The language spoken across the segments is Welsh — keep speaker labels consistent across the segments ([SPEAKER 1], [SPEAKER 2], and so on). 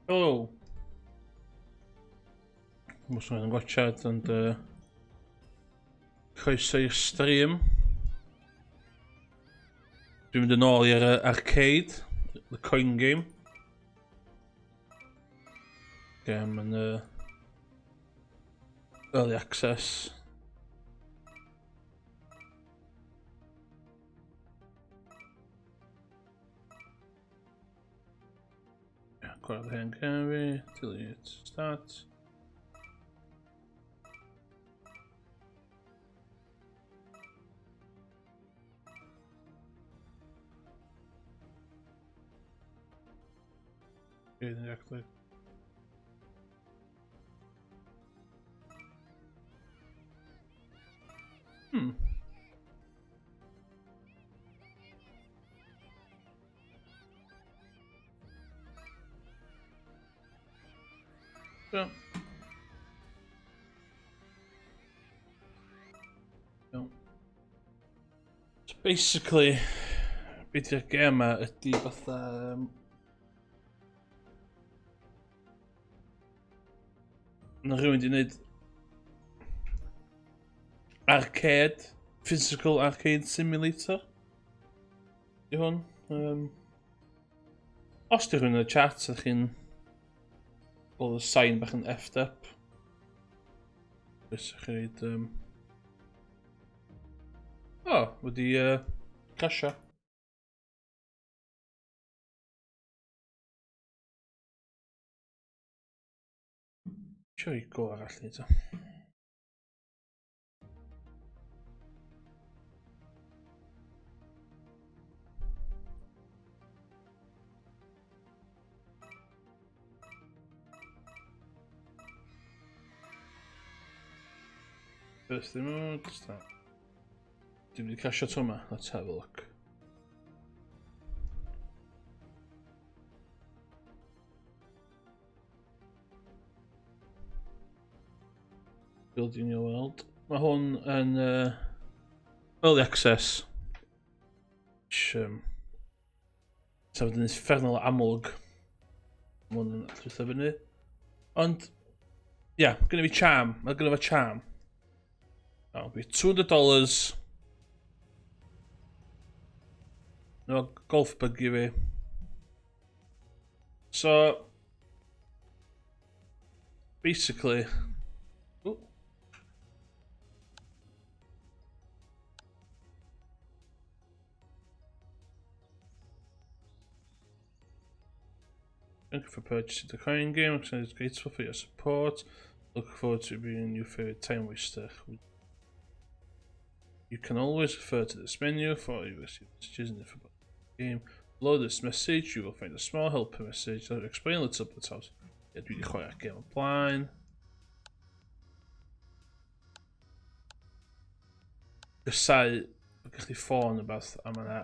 [SPEAKER 1] Hello. Mwys yn gwachad and croeso i'r stream. Dwi'n mynd yn ôl i'r arcade, the coin game. Game yn early access. Cwrdd hen gêm fi. Delete. Start. Exactly. So. Iawn. So basically, beth yw'r gêm yma ydy fatha... Na rhywun di wneud arcade, physical arcade simulator. Di hwn. Os di rhywun yn y chat, ydych chi'n gweld y sign bach yn effed up. Beth ydych chi'n reid... O, oh, wedi crasio. Isio i go arall ni ta. First mode, start. Dwi'n mynd i crasio to yma, let's have a look. Building your world. Mae hwn yn early access. Which, sef yn uffernol amlwg. Mae hwn yn llwytho fyny. Ond, ia, yeah, gynna fi charm. Mae gynna fo charm. That'll be $200. No, golf buggy fi. So, basically, ooh. Thank you for purchasing the coin game. I'm grateful for your support. Look forward to being your favorite time waster. You can always refer to this menu for your messages in the game. Below this message, you will find a small helper message that will explain a little bit about yeah, dwi wedi chwarae'r gêm o blaen. Gysau, mae gennych chi ffôn o beth, a mae yna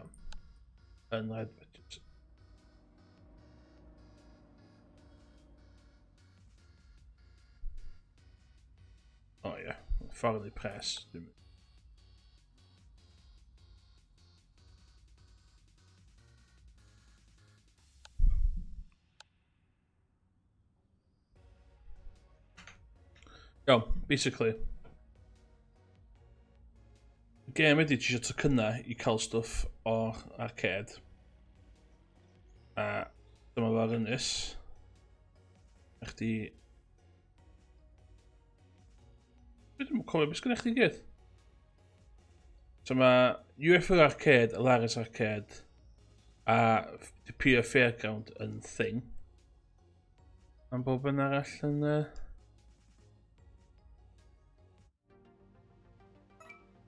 [SPEAKER 1] yn red budget. O oh, ie, yeah. Ffordd i pres. Dwi'n... Iawn, basically. Y gêm ydy ti eisiau tocynnau i cael stwff o'r arcade. A dyma fo'r ynys. A chdi... Dwi ddim yn cofio beth sgynna chdi gyd. So mae UFO Arcade, Alaris Arcade a the Pier Fairground yn thing. Am bob yn arall yn...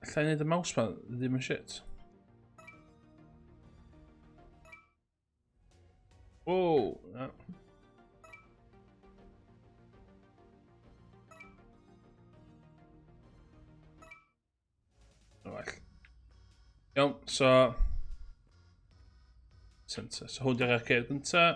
[SPEAKER 1] Alla i wneud y mouse ma ddim yn shit. Whoa! No. Well. Iawn, so... Centre. So hwn di'r arcade gynta.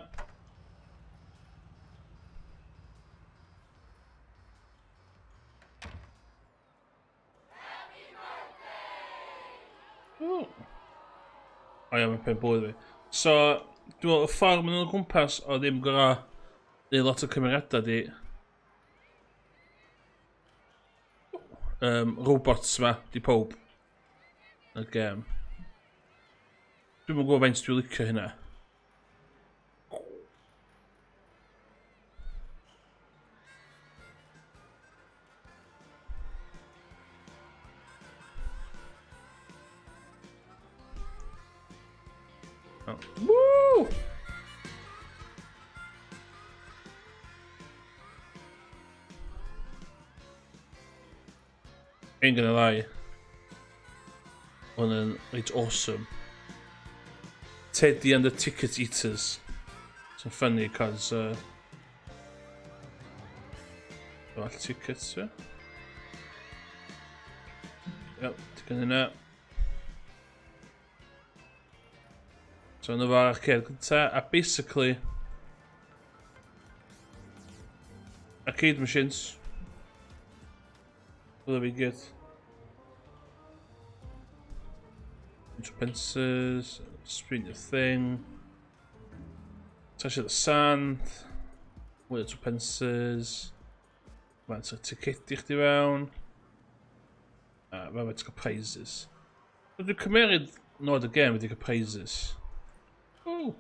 [SPEAKER 1] O, o ia, mae'n pen blwydd fi. So, dwi'n meddwl, y ffordd maen nhw'n o gwmpas o ddim gorau neud lot o cymeriadau di robots ma, di pob. Y gem. Dwi'm yn gwybod faint dwi'n licio hynna. Oh. Woo! Ain't gonna lie. Hwn yn reit awesome. Teddy and the Ticket Eaters. It's funny cos... All tickets, yeah. Yep, ti'n hynna. So yna fo'r arcade gynta, a basically... Arcade machines. Dyna fi gyd. Pences, spin your thing. Touch the sand. Mwy o twopences. Mae'n ta ticedi chdi fewn. A mae'n ti'n cael prizes. Dwi'n cymeryd nod y gêm wedi cael prizes. Ooh.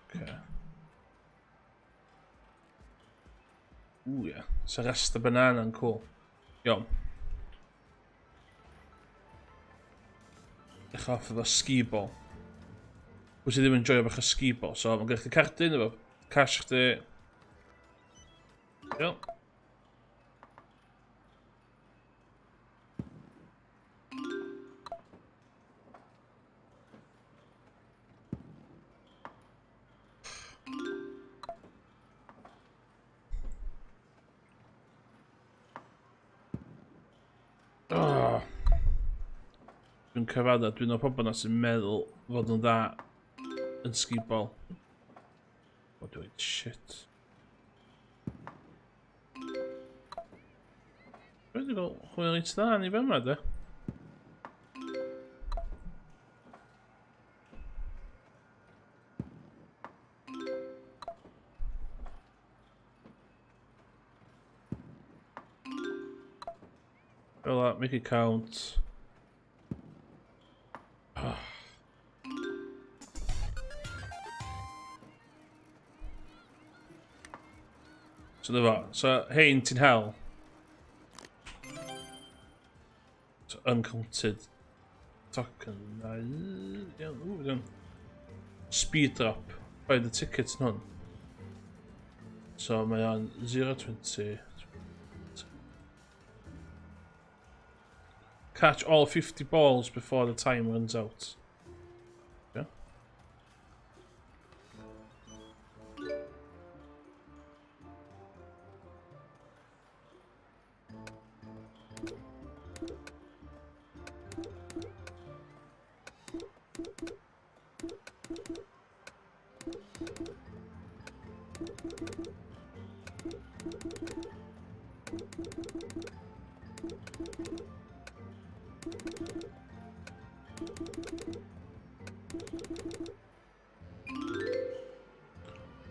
[SPEAKER 1] Okay. Ooh, yeah. Sa rasta banana yn cool. Iawn. Dechrau off efo skee-ball. Pwy sydd ddim yn joio bach o skee-ball? So, mae'n gennych chi cardyn efo cash chdi. Iawn. Oh. Dwi'n cyfadda, dwi'n o'r pobl na sy'n meddwl fod yn dda yn sgibol. O, dwi'n shit. Dwi'n wedi cael chwilio reit dda ni fe yma, de. Fel that, make it count. Oh. So dyma fo. So, hein ti'n hel. So, uncounted token. Iawn. Speed drop. Buy the tickets yn hwn. So, mae o'n 0.20. Catch all 50 balls before the time runs out. Yeah.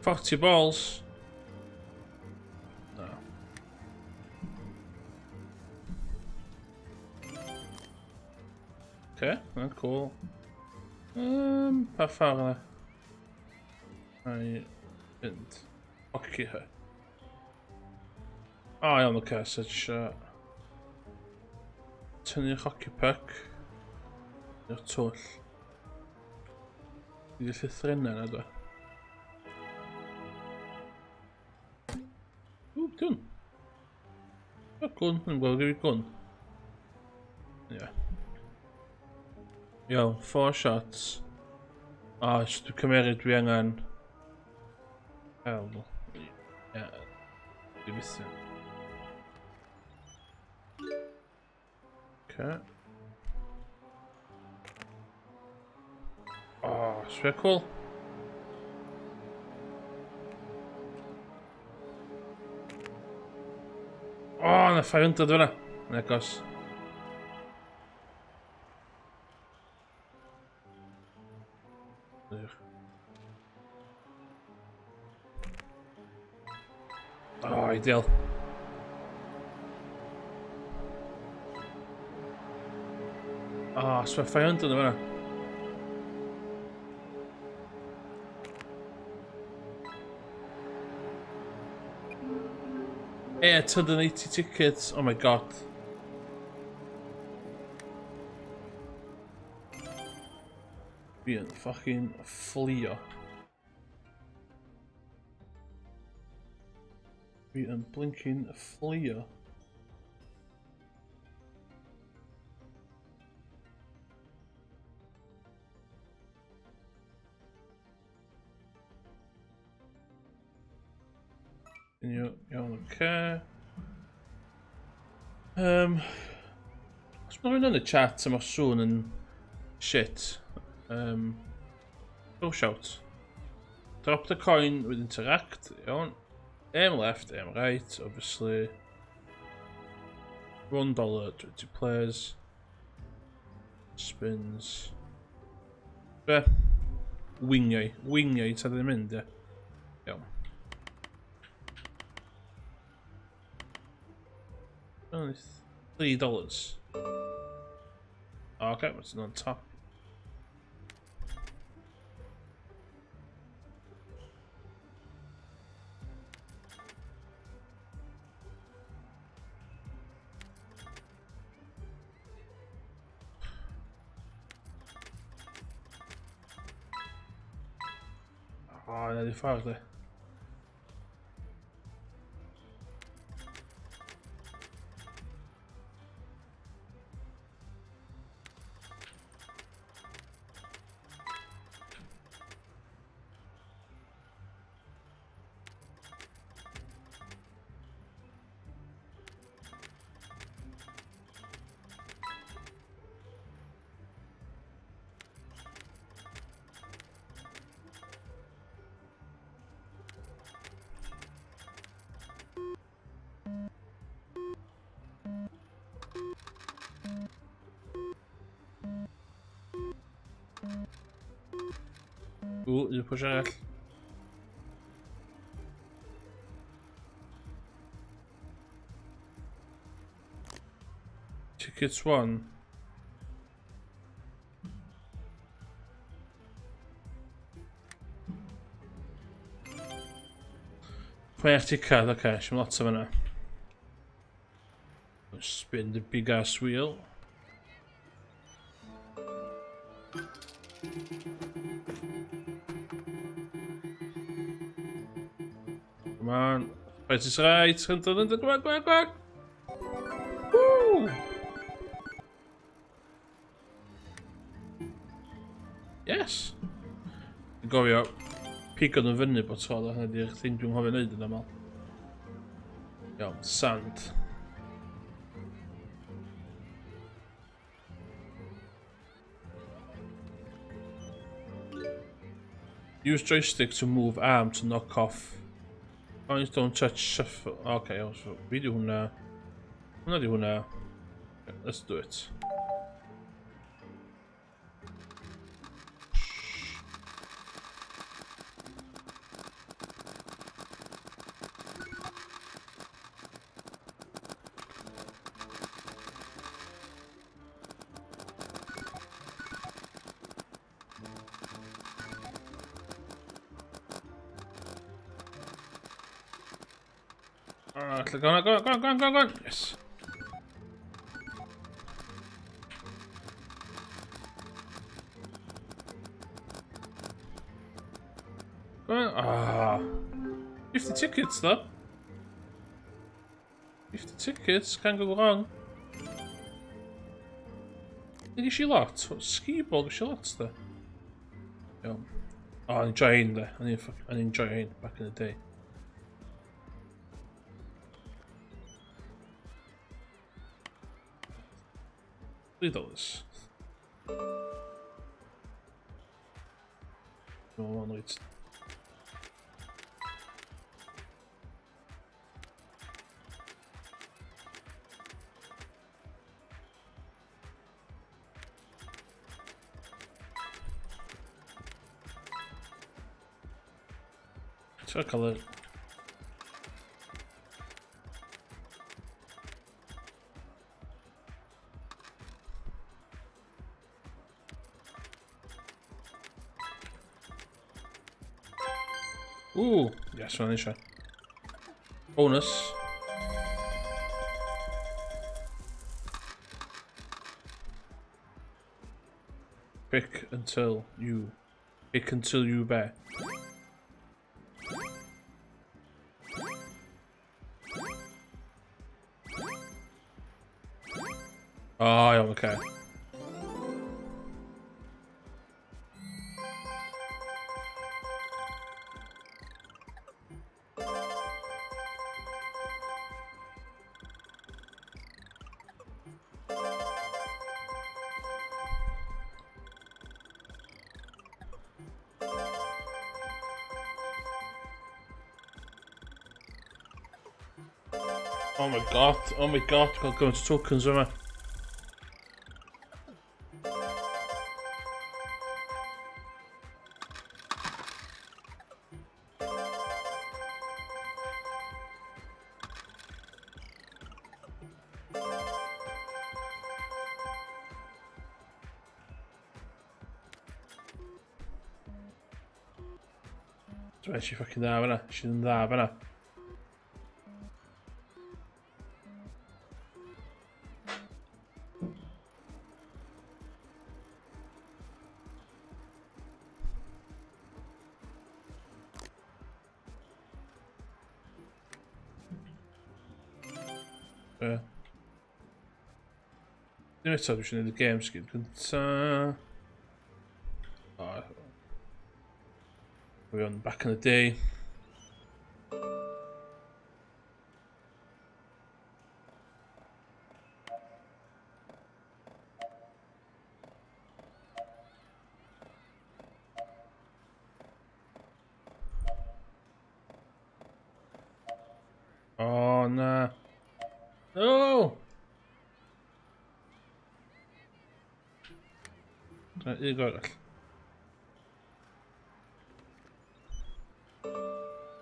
[SPEAKER 1] 40 balls. No. Okay, that's cool. Pa ffordd yna? I fynd. Hoci hy. O, iawn, oce, okay, so eisiau tynnu'r hockey puck. I'r twll. Dwi'n llythrennau yna, dwi. Ww, dwn. O, gwn, dwi'n gweld gyda gwn. Ie. Yeah. Iawn, 4 shots. O, oh, dwi'n cymeryd dwi angen... Hell. Ie. Yeah. Dwi'n methu. Okay. Oh, sbio cool. Oh, na 500 fyna. Negos. Oh, ideal. Oh, so 500 yna fyna. Yeah, 280 tickets. Oh my god. Fi yn fucking fflio. Fi yn blinking fflio. Iawn, oce. Um, os mae rhywun yn y chat am sŵn yn shit, go shout. Drop the coin with interact, iawn. Aim left, aim right, obviously. $1, 20 players. Spins. Be? Wingiau. Wingiau, ta ddim mynd, ie. Iawn. Only $3. Okay, what's on top? O, yna di ffordd, de. Ww, un pwys arall. Tickets 1. Chwech ticad, oce, okay, sy'n lot o fyna. Spin the big ass wheel. Come on. Right is right. Come on, come on, come on, come on. Woo! Yes! Dwi'n gofio pigo nhw fyny bod tro, hynny di'r thing dwi'n hoffi wneud yn aml. Iawn, sand. Use joystick to move arm to knock off. Coins don't touch shuffle. Okay, so fi di hwnna. Hwnna di hwnna. Let's do it. Alright, go on, go on, go on, go on, go on, go on. Yes. Go on. Ah. 50 tickets though. 50 tickets, can't go wrong. Nes i lot? Ski ball, nes i lot de. Iawn. Oh, o'n enjoy hyn de. O'n enjoy hyn back in the day. $3. No, one wait. Trio cael y... Ooh, yes, o'n eisiau. Bonus. Pick until you... Pick until you bear. Oh, iawn, oce. Oh my god, oh my god, cael gymaint o tokens yma. Dwi'n eisiau fucking dda fan'na, eisiau yn dda fan'na. Be? Ddim eto, dwi eisiau gwneud y game skin gynta. Oh. We're on back in the day. Oh, na. No! Un go arall.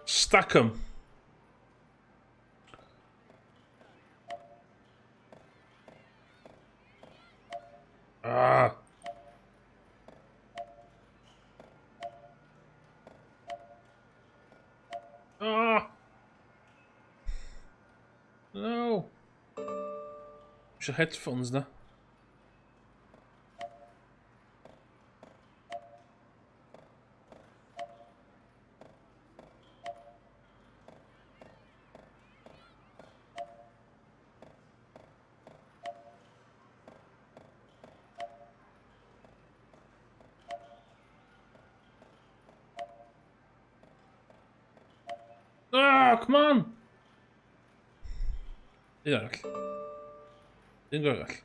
[SPEAKER 1] Stack 'em. Ah! Ah! No! Eisiau headphones na. Ah, come on! Un arall. Un arall.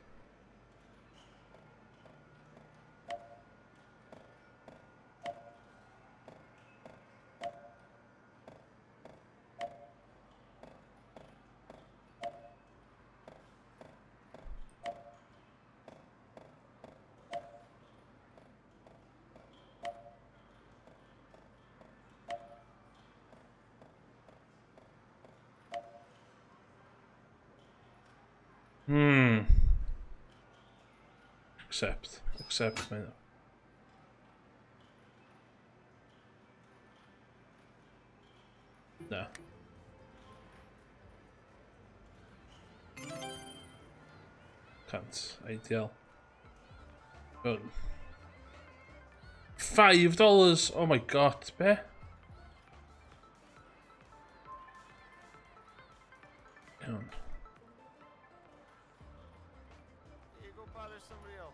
[SPEAKER 1] Accept. Accept, man. Na. Can't. Ideal. Done. $5! Oh my god, be? Iawn.
[SPEAKER 2] You go bother somebody else.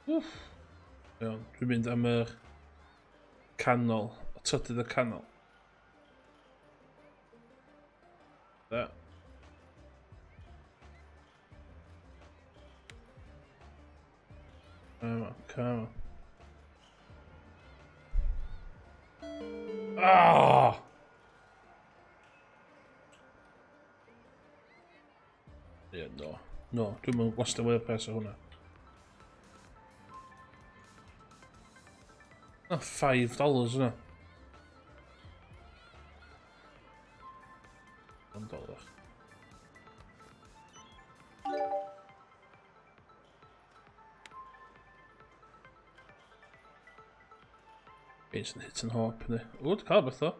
[SPEAKER 1] Wff. Iawn, dwi'n mynd am yr canol, y trydydd y canol. Da. Come on, come on. Ah! Yeah, no. No, dwi'n mynd wastad mwy o pres o hwnna. Oh, $5 yna. $1. Instant hit and hop, yndi. O, dwi'n cael beth o.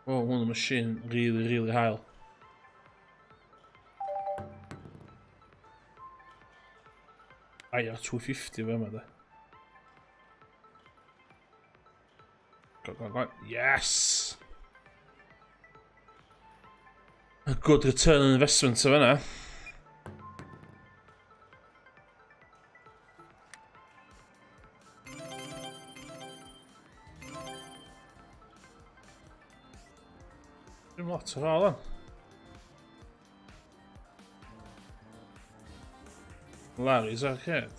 [SPEAKER 1] Oh, hwn yn machine really, really hael. Ai, ar 250 fe yma, de. Go, go, go. Yes! A good return on investment o fanna. Dim lot ar ôl, Larry's Arcade.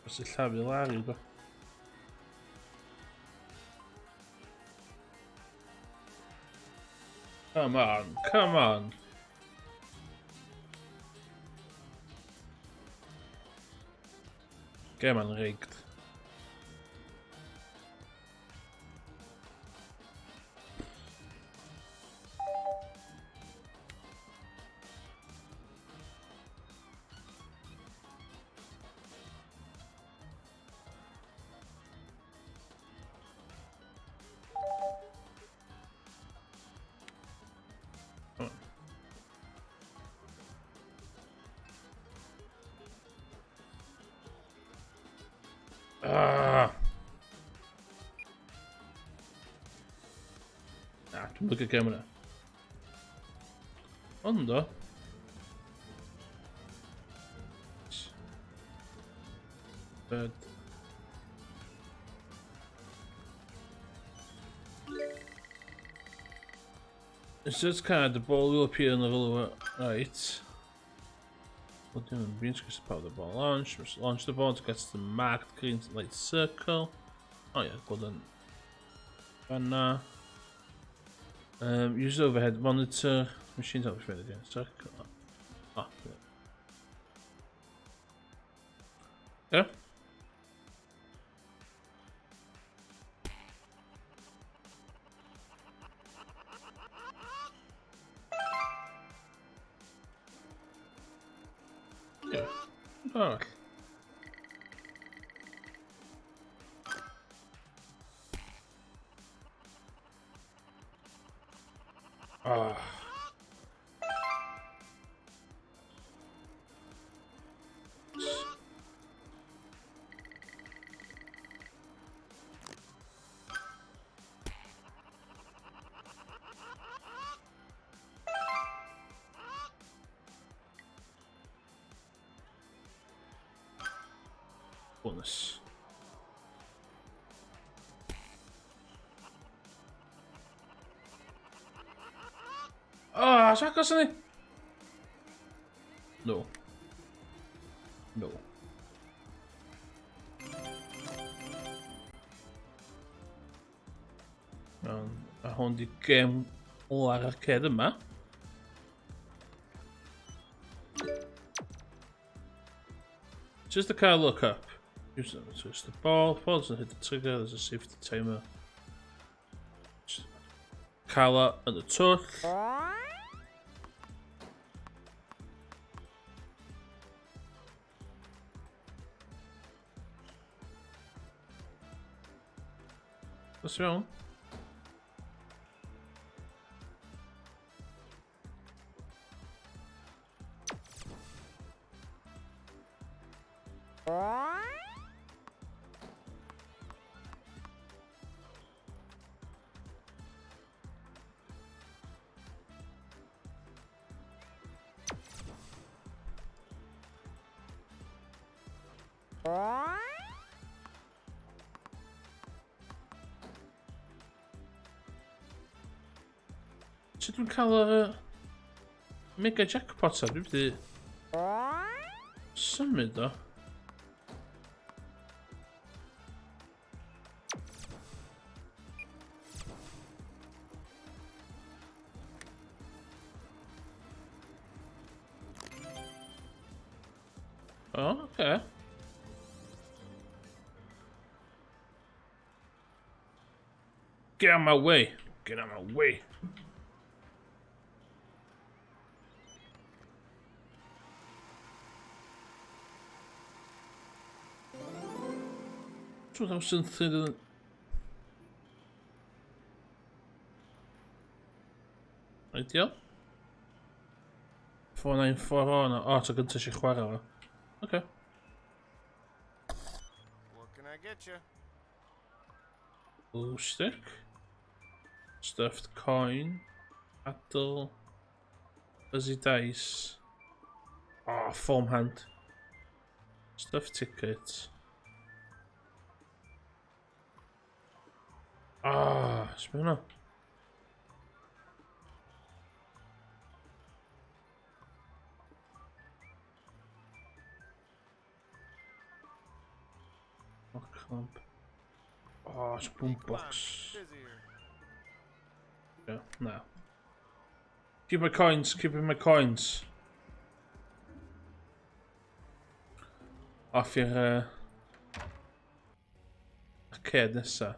[SPEAKER 1] Os y llafu Larry, do. Come on, come on. Game on rigged. Ah. Na, dwi'n lygo gem yna. Ond o. Bed. Insert card, the ball will appear in the lower right. We'll do green screen to power the ball launch. Must launch the ball to get to the marked green light circle. Oh yeah, go then. Fanna. Use the overhead monitor. Machines help the green circle. Oh, yeah. Yeah. Yeah. Arall. Ah. Bonus. Ah, oh, agos ni? No. No. A hwn di gem ola'r arcade yma. Just the car look up. Use them to twist the ball. Ball doesn't hit the trigger. There's a safety timer. Cala yn y twll. Dos i mewn. Sut dwi'n cael y mega jackpot ar? Dwi wedi symud o. Oh, okay. Get out of my way. Get out of my way. 2300. Ideal. 494 o, na. O, tro gyntaf eisiau chwarae fo. Okay.
[SPEAKER 2] What can I get you?
[SPEAKER 1] Glue stick. Stuffed coin. Paddle. Fuzzy dice. Oh, foam hand. Stuffed ticket. Ah, oh, sbio hwnna. Oh, clamp. Oh, it's a boombox. Yeah, no. Keep my coins, keeping my coins. Off i'r arcade nesa.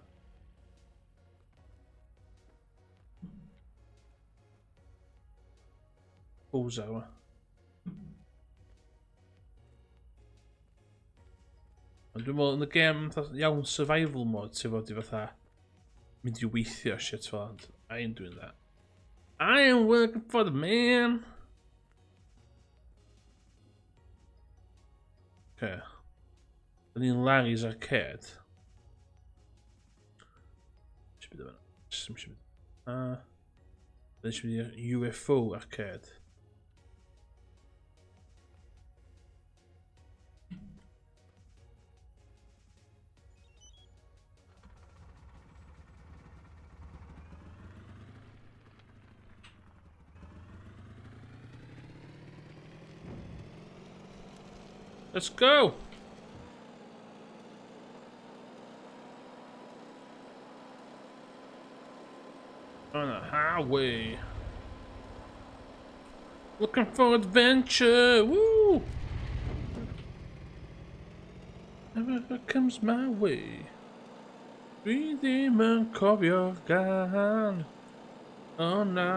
[SPEAKER 1] Bowser yma. Ond dwi'n meddwl yn y gêm iawn survival mode ti fod i fatha mynd i weithio shit fel, ond I ain't doing that. I ain't working for the man. Okay. Da ni'n Larry's Arcade. Eisiau mynd yma. Eisiau mynd. Da eisiau mynd i'r UFO Arcade. Let's go! On a highway. Looking for adventure! Woo! Never comes my way. Dwi ddim yn cofio'r gan. Oh na.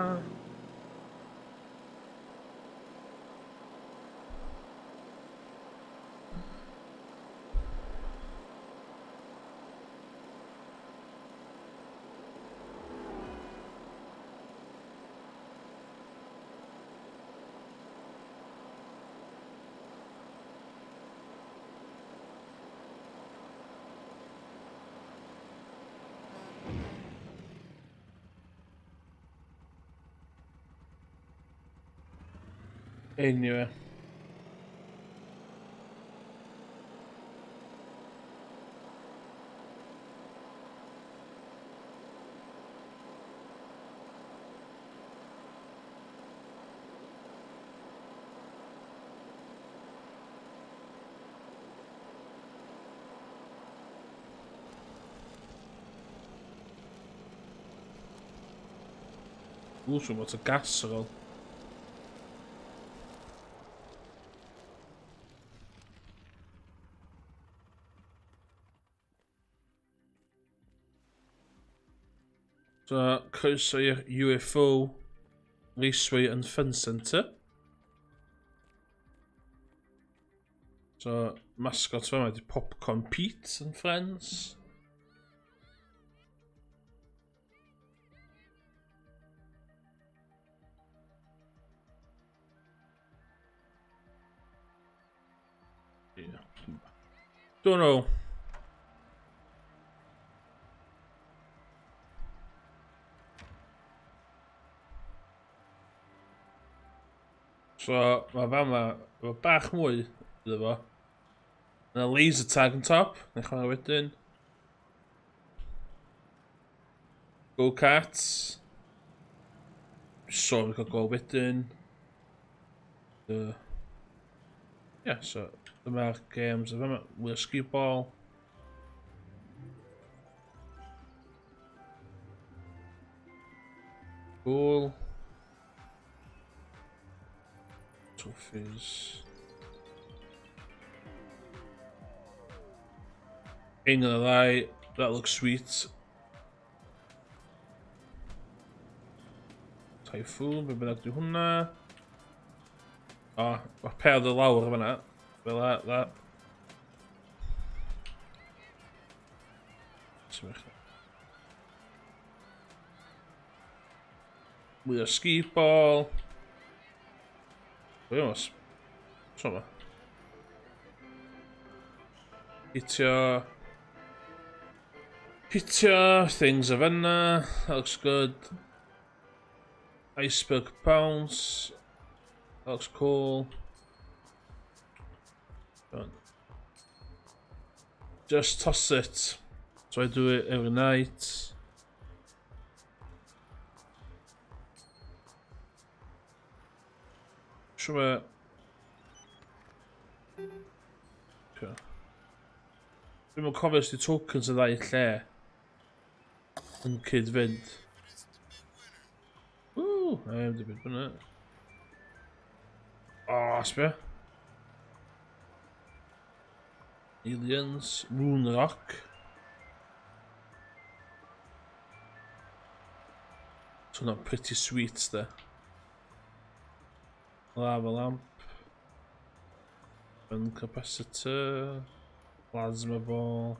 [SPEAKER 1] Anyway. Ww, lot o gas ar ôl. So, croeso i'r UFO Raceway and Fun Centre. So, mascot fama ydi Popcorn Pete and Friends. Yeah. Don't know. So, mae fama, efo bach mwy iddo fo. Yna laser tag yn top, neu chwarae wedyn. Go-karts. So, fi'n cael go wedyn. Yeah, so, dyma'r games o fama. Mwy o skee ball. Cool. Trophies. Ain't gonna lie, that looks sweet. Typhoon, be bynnag di hwnna. O, mae'r peth o lawr yma. Fel that, that. Mwy o skee ball. Be os? So ma. Hitio... Hitio things of yna. That looks good. Iceberg bounce. That looks cool. Done. Just toss it. So I do it every night. Siwr. Okay. Dwi'm yn cofio os di tokens y ddau lle yn cyd-fynd. Ww, I am the big winner. O, sbio. Aliens, Moon Rock. So hwnna'n pretty sweet, de. Lava lamp. Gun capacitor. Plasma ball.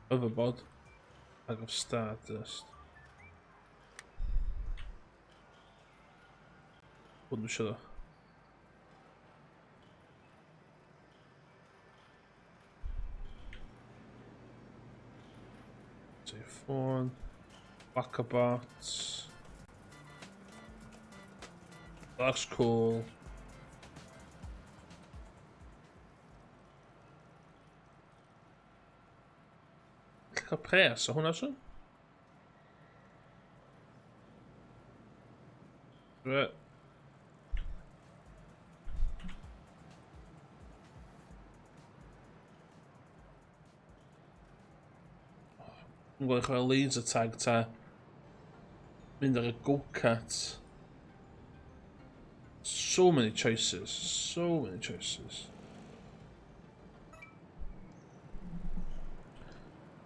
[SPEAKER 1] Hoverboard. Bag of stardust. Hwn eisiau ddo. Save phone. Whack-a-bots. That's cool. Cael pres o hwnna, swn? Right. Dwi'n gweld chwarae laser tag ta. Mynd ar y go-kart. So many choices. So many choices.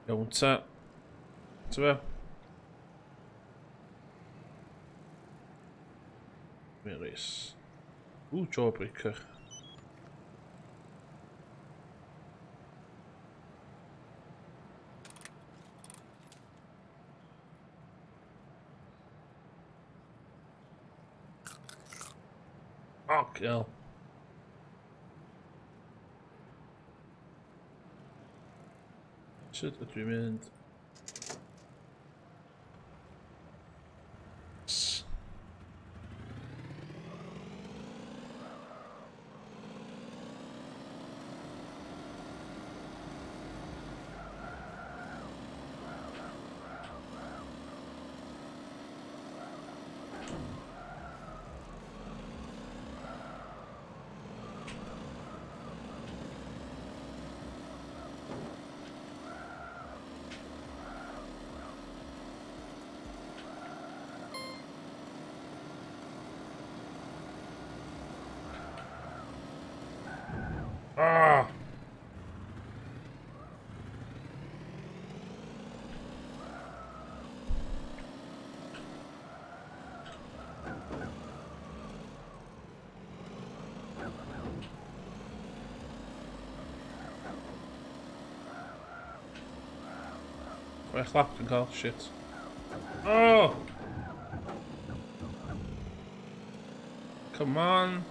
[SPEAKER 1] Iawn ta. Ta fe? Mi'n race. Ooh, jawbreaker. Fuck hell. Sut ydw i'n mynd? Ah! Chwech lap dwi'n cael, shit. Oh! Come on!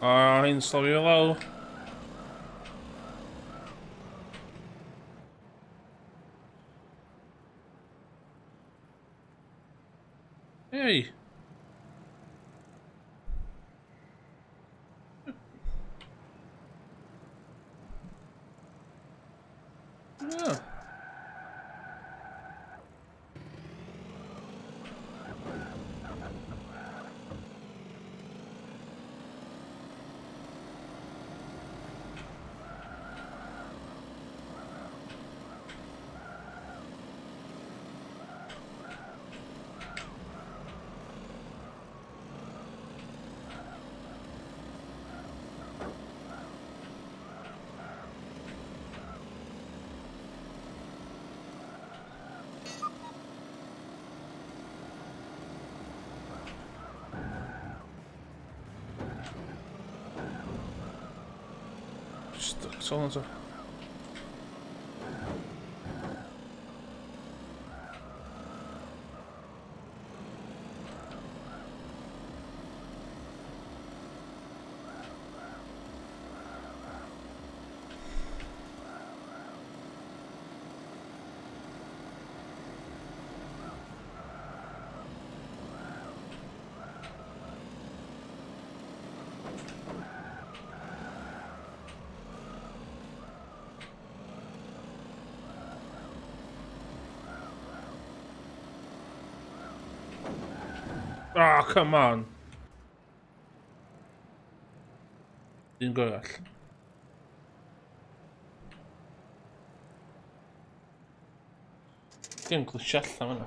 [SPEAKER 1] Ah, hi'n slowio lawr. Hey! Yeah. Stuck on. Oh, come on. Un go arall. Dim glitch allan fan'na.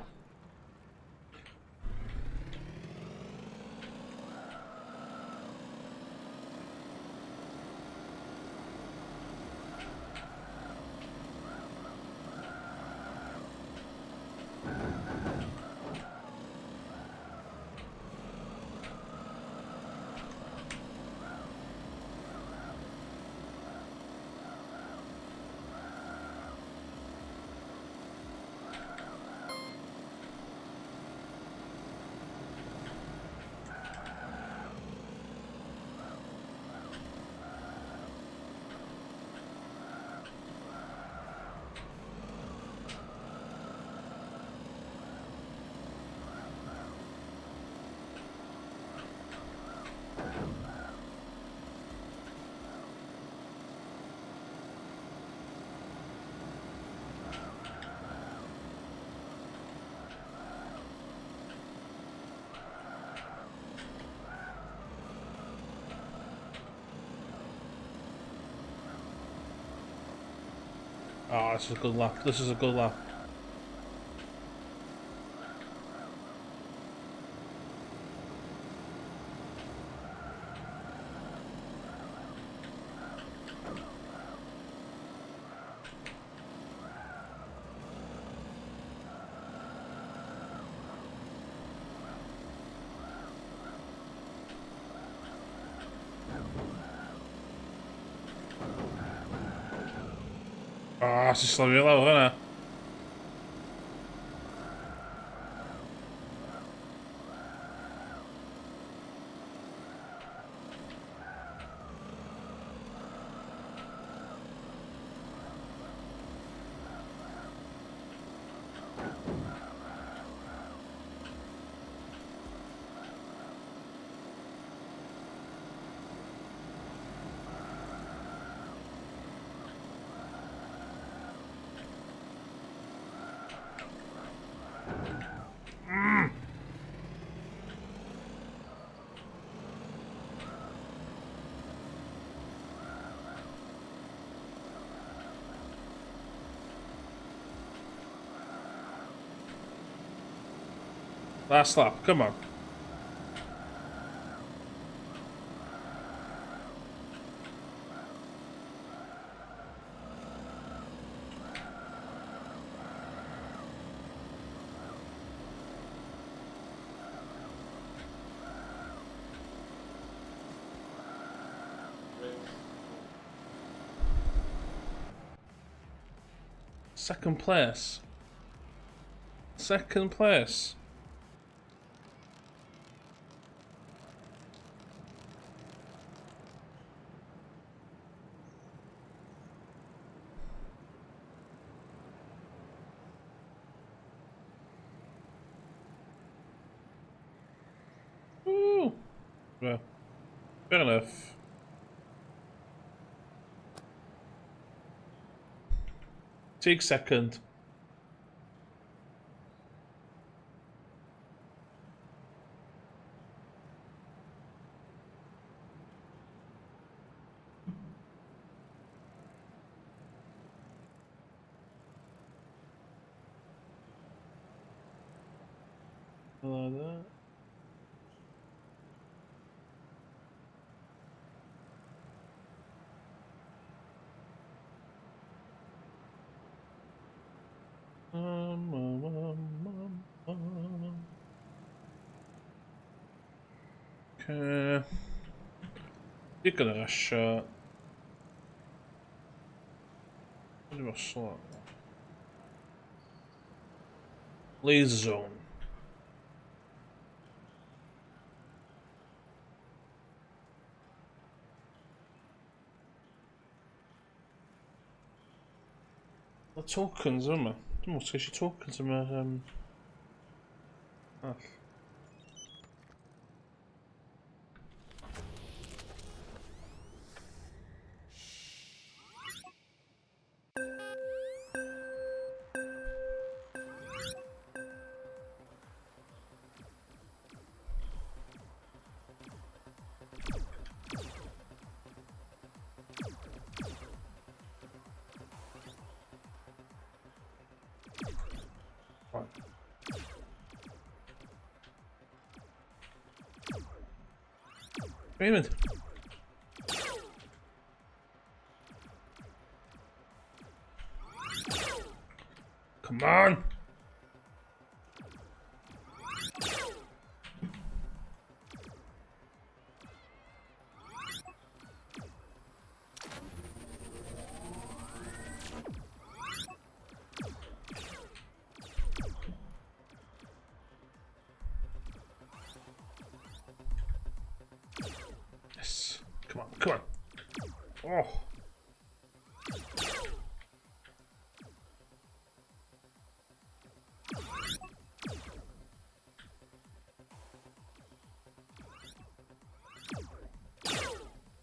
[SPEAKER 1] Oh, this is a good lap. This is a good lap. Ah, oh, sy'n slafio lawr yna. Last lap, come on. Second place. Second place. Ooh. Well, fair enough. Take second. Like that. Okay. Digon o rasio. dros. Laser zone. Y tokens yma. Dwi'n meddwl eisiau tokens yma. All. Raymond. Come on. Yes. Come on, come on. Oh.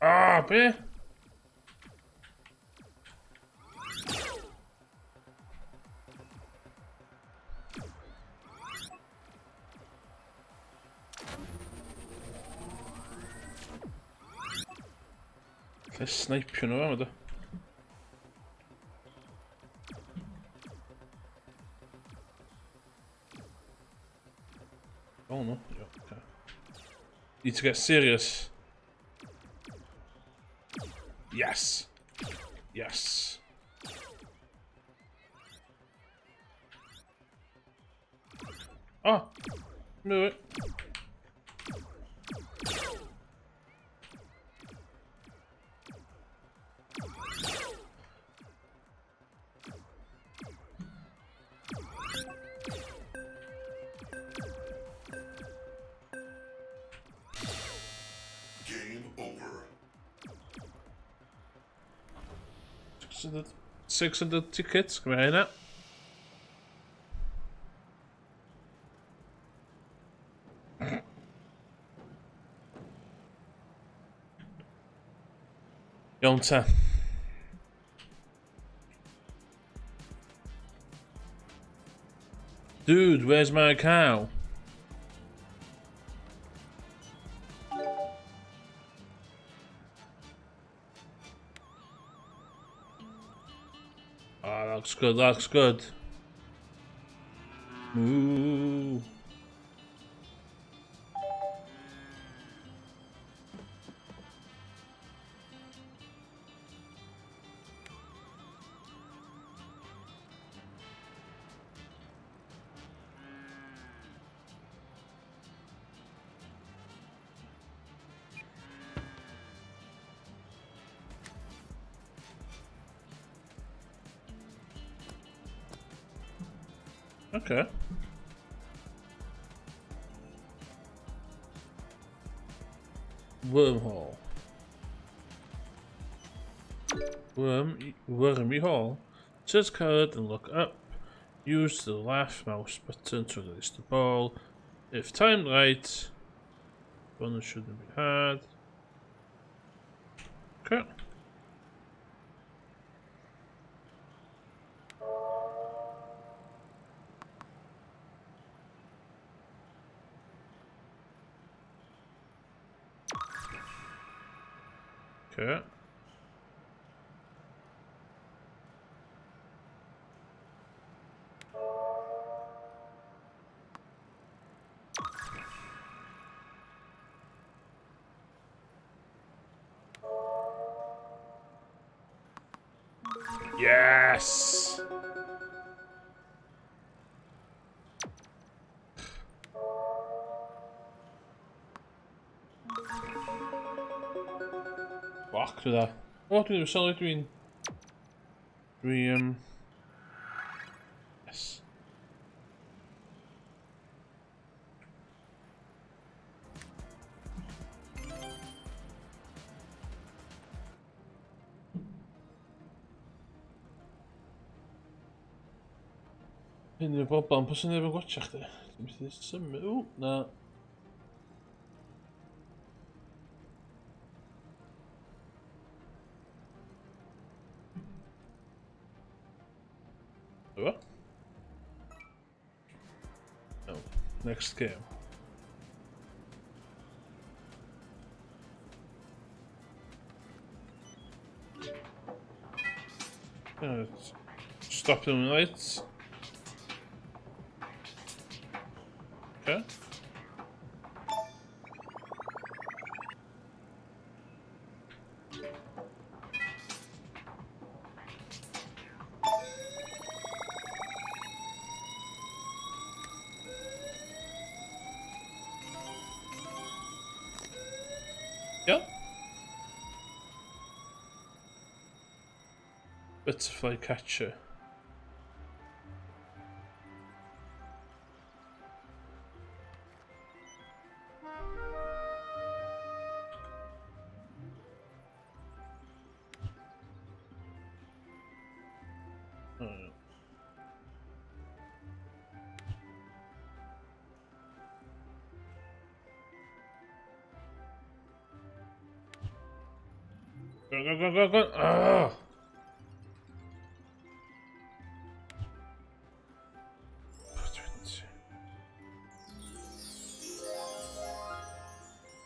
[SPEAKER 1] Ah, be? Lle snipio nhw am ydw. Oh no. Yeah, okay. Need to get serious. Yes. Yes. Oh! Move it.
[SPEAKER 3] Game over.
[SPEAKER 1] 600 tickets, gymryd hynna. Iawn ta. Dude, where's my cow? Ah, that looks good, that looks good. Moo. Okay. Wormhole. Wormy hole. Search code and look up. Use the left mouse button to release the ball. If timed right, bonus shouldn't be hard. Okay. Okay. Yes. Fuck dwi dda. O, dwi ddim sylwi dwi'n... Dwi. Yes. Hyn yw'r broblem, pwy sy'n neb yn gwatcha chdi? Ti'n methu symud... Ww, na. Efo? No. Next game. Stop them lights. Okay. Yeah. Butterfly catcher. Oh. Go, go, go, go, go! Ah! 20.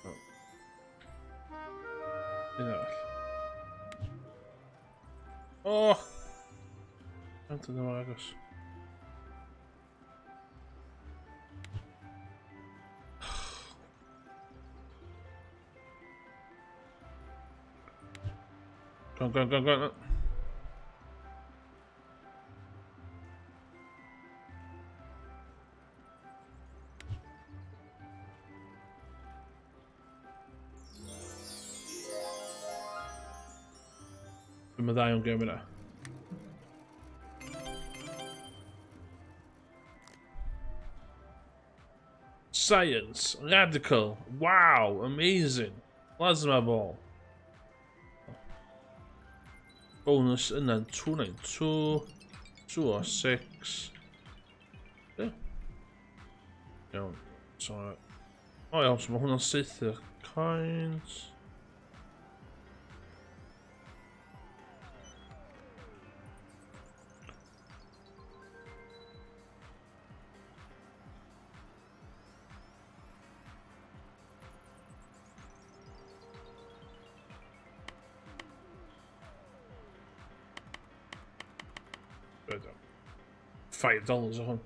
[SPEAKER 1] Oh. Un arall. Oh! Dyna mor agos. Go, go, go, go. Dwi'n dda iawn gêm yna. Science, radical, wow, amazing. Plasma ball. Bonus yna 292, 206. Yeah. Iawn. So, o iawn, so mae hwnna'n saethu'r coins. $5 o hwn.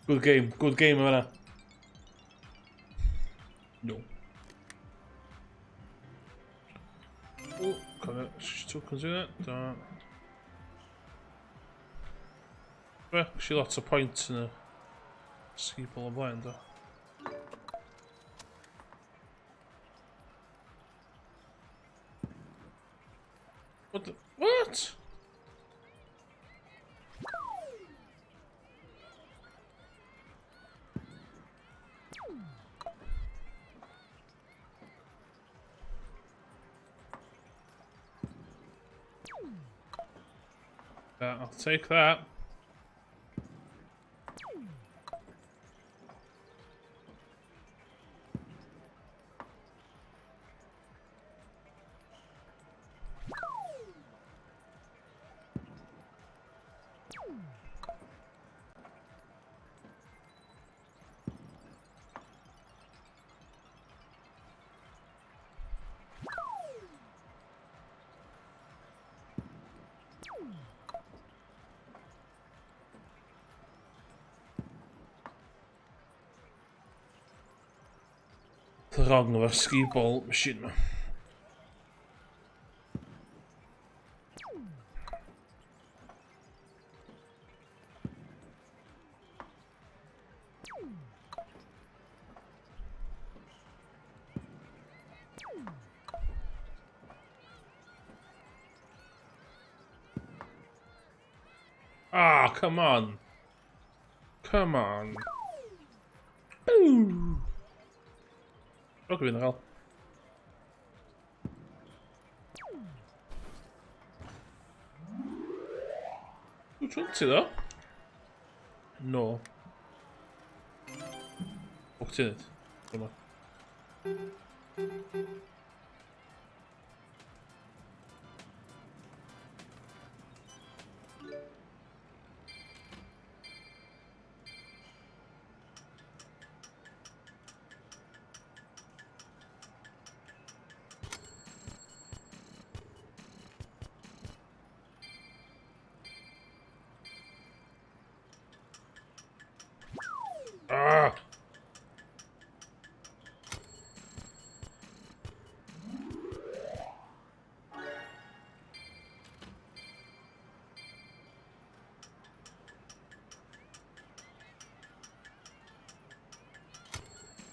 [SPEAKER 1] Good game yma. No. O, cofio, tokens yna, da. Be, si lot o points yn y skibble o blaen, do. What the... What? I'll take that. Wrong efo'r skee-ball machine ma. Ah, come on. Come on. Boom. O, dwi'n gael. 220 ddo. No. O, ti'n neud? Dyma. Ah!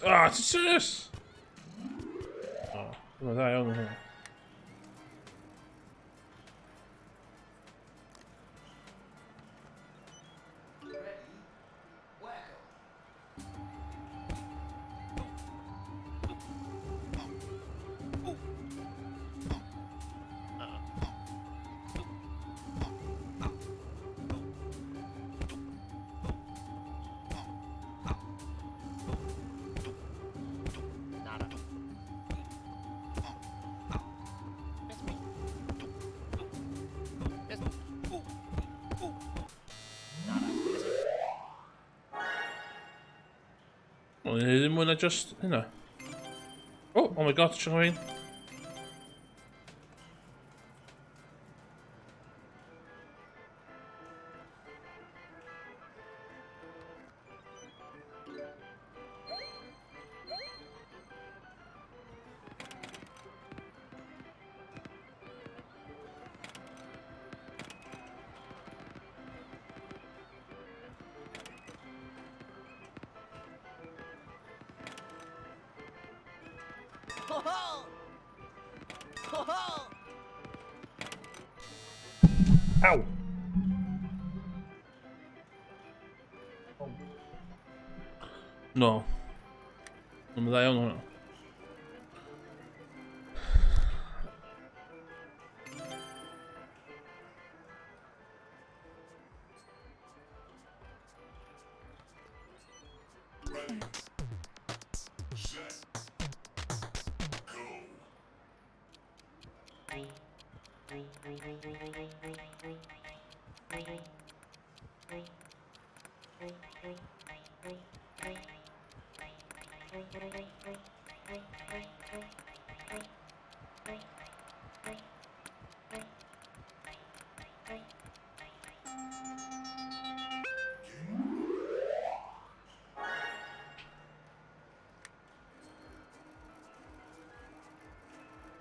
[SPEAKER 1] Ah, ti'n serious? Oh, mae'n dda iawn hwnna.
[SPEAKER 2] Nada. Miss me. Miss me. Nada. Miss me.
[SPEAKER 1] Wel, ni ddim mwy na just hynna. Oh, oh my god, siarad fi'n. Ow! No. Mae'n dda iawn hwnna.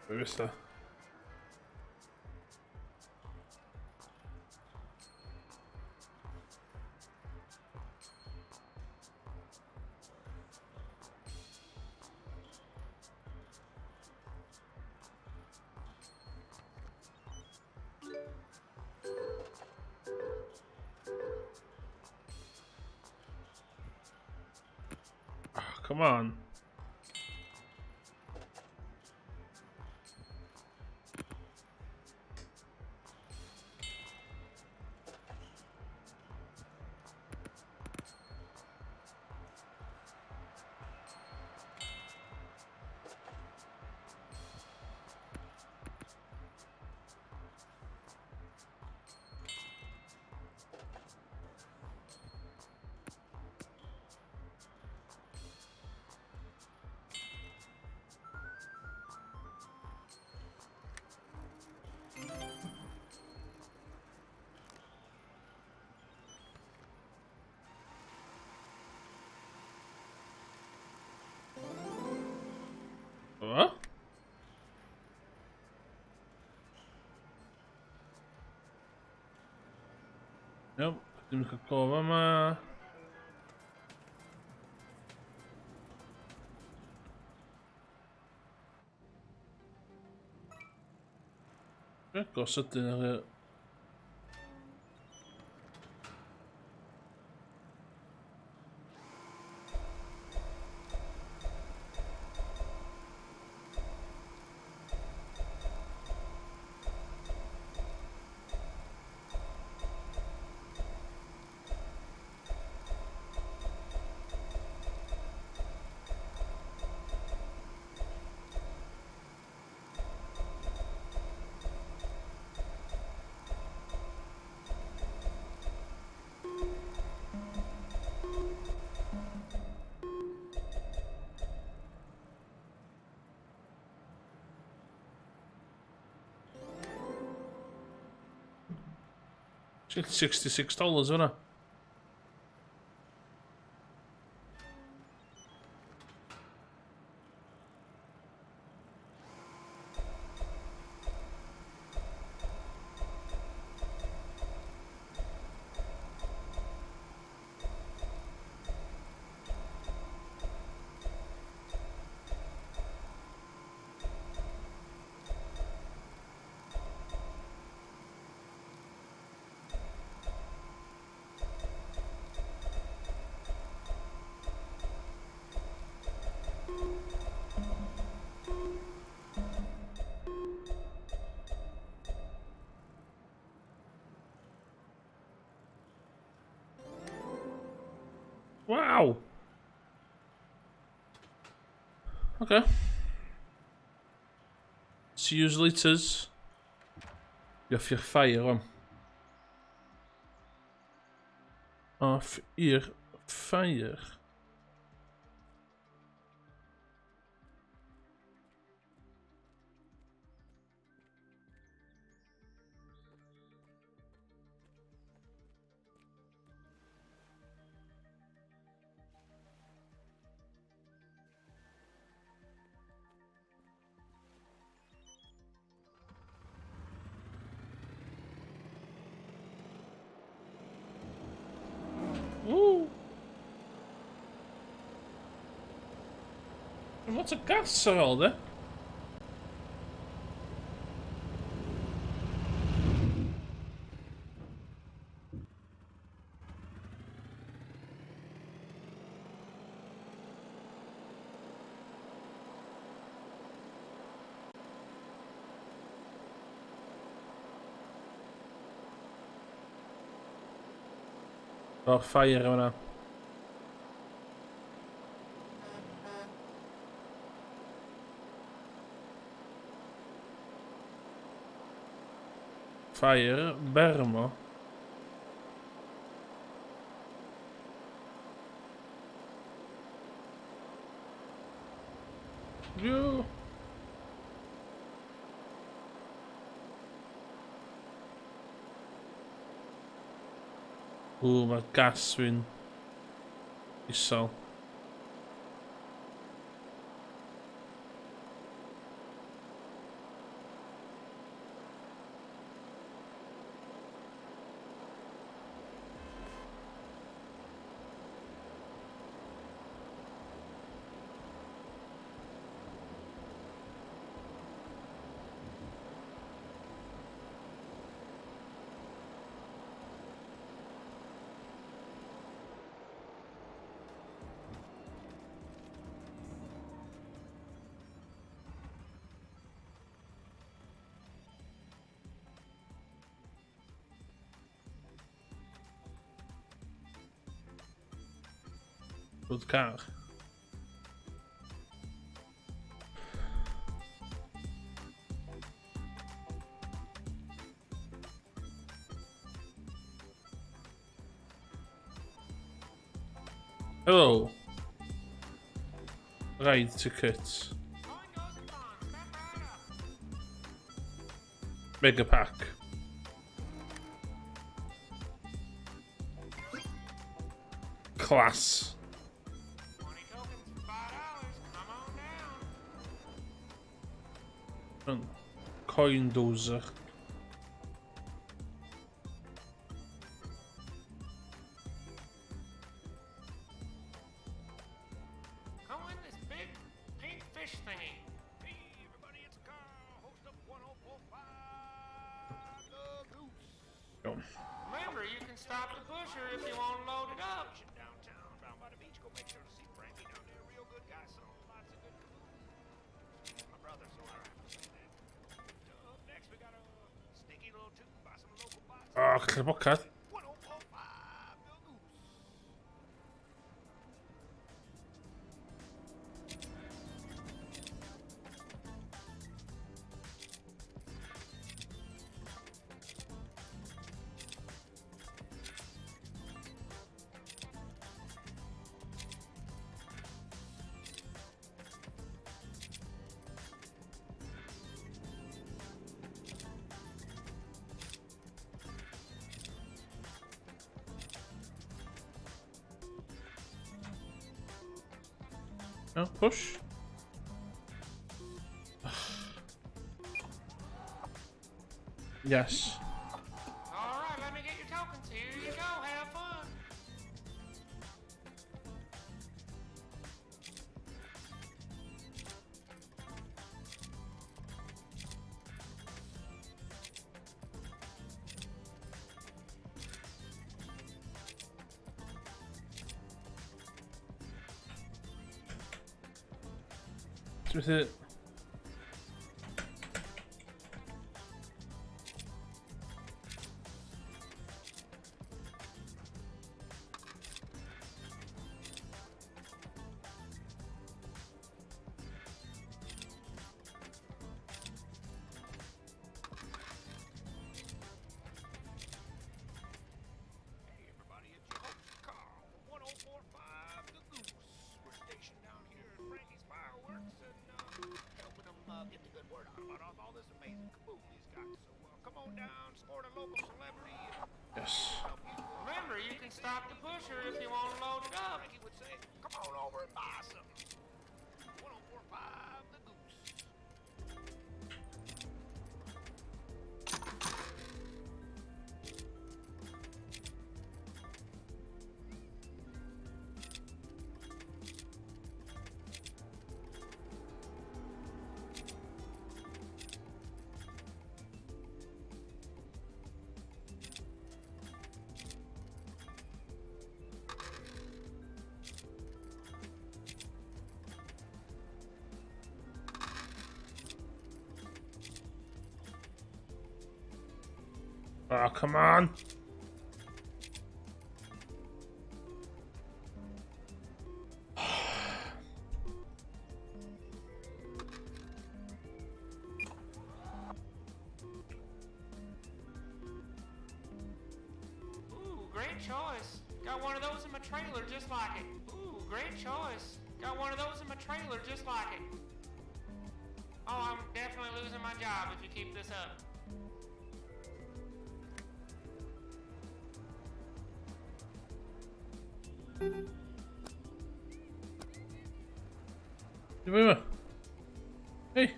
[SPEAKER 1] Be fysa? Come on. O? Iawn, ddim yn cael go fama. Go sydyn ar y... Shit, $66 yna. Wow! Okay. See you later. Off i'r ffair wan. Off i'r ffair. Woo! Lot o gas ar ôl, de? O'r ffair yma. Ffair Bermo. Yo. Ww, mae gas fi'n isel. Good car. Hello. Ride tickets. Mega pack. Class. Coin dozer.
[SPEAKER 2] Come win this big pink fish thingy. Hey, everybody, it's Carl, host of 1045 The Goose.
[SPEAKER 1] Go.
[SPEAKER 2] Remember, you can stop the pusher if you want to load it up. Downtown, down by the beach, go make sure to see Frankie down there. Real good guy, selling lots of good food. My brother, so I have to say that. Up next, we got a sneaky little tune by some local bots.
[SPEAKER 1] Oh, gallu'r bocad.
[SPEAKER 2] 1045 The Goose.
[SPEAKER 1] No, push. Yes.
[SPEAKER 2] All right, let me get your tokens. Here you go. Have fun.
[SPEAKER 1] With it.
[SPEAKER 2] Hey, everybody, it's your host, Carl from 1045 The Goose. We're stationed down here at Frankie's Fireworks and helping him get the good word out about all this amazing kaboom he's got. So come on down, support a local celebrity, and
[SPEAKER 1] Yes.
[SPEAKER 2] help you. Remember, you can stop the pusher if you want to load it up. Frankie would say, come on over and buy some. 1045 The Goose.
[SPEAKER 1] Oh, come on.
[SPEAKER 2] Ooh, great choice. Got one of those in my trailer just like it. Ooh, great choice. Got one of those in my trailer just like it. Oh, I'm definitely losing my job if you keep this up.
[SPEAKER 1] Hey.